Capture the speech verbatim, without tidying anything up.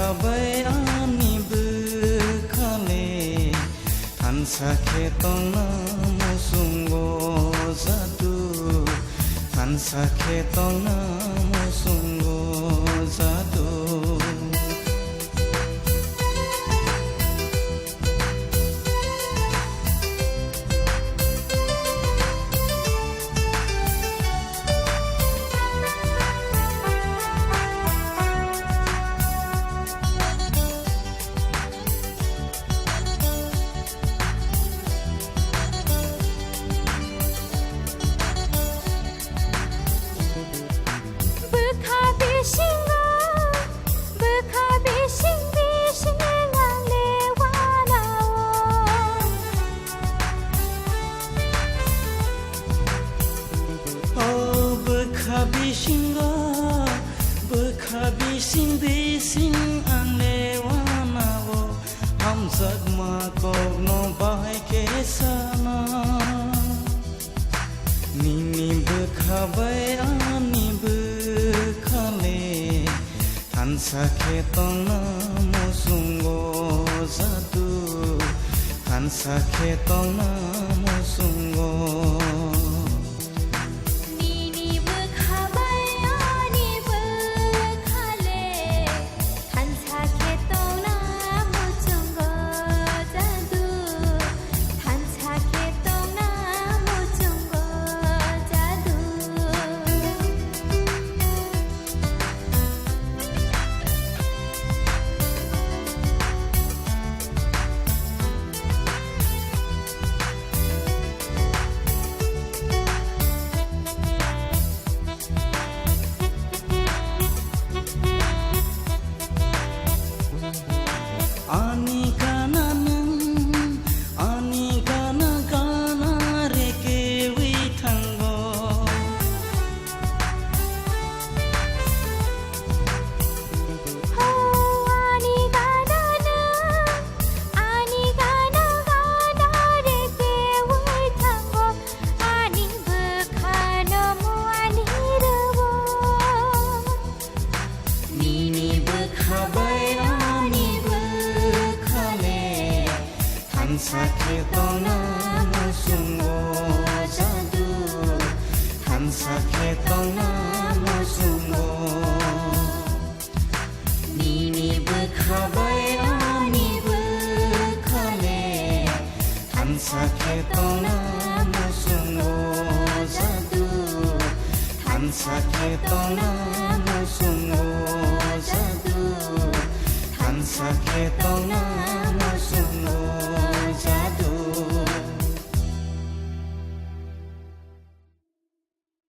Bai ani bwkhale thansa khe tongna muchungo jadu, thansa khe tongna muchungo jadu. Bwkha bisingo, bwkha bising bising ang le wanao. O bwkha bisingo, bwkha bising bising ang le wanao. Hamjakma kokno bahai khe sana. Nini bwkha bai ani bwkhale thansa khe tongna muchungo jadu, thansa khe tongna muchungo. Nini bwkha bai ani bwkhale thansa khe tongna muchungo jadu, thansa khe tongna muchungo jadu. Ani gana nwng, ani gana gana rekewi thango. Ho, ani gana nwng, ani gana gana rekewi thango, ani bwkhano muani rwo. Nini bwkha bai ani bwkhale thansa khe tongna muchungo jadu, thansa khe tongna muchungo. Nini bwkha bai ani bwkhale thansa khe tongna muchungo jadu, thansa khe tongna muchungo jadu, thansa khe tongna muchungo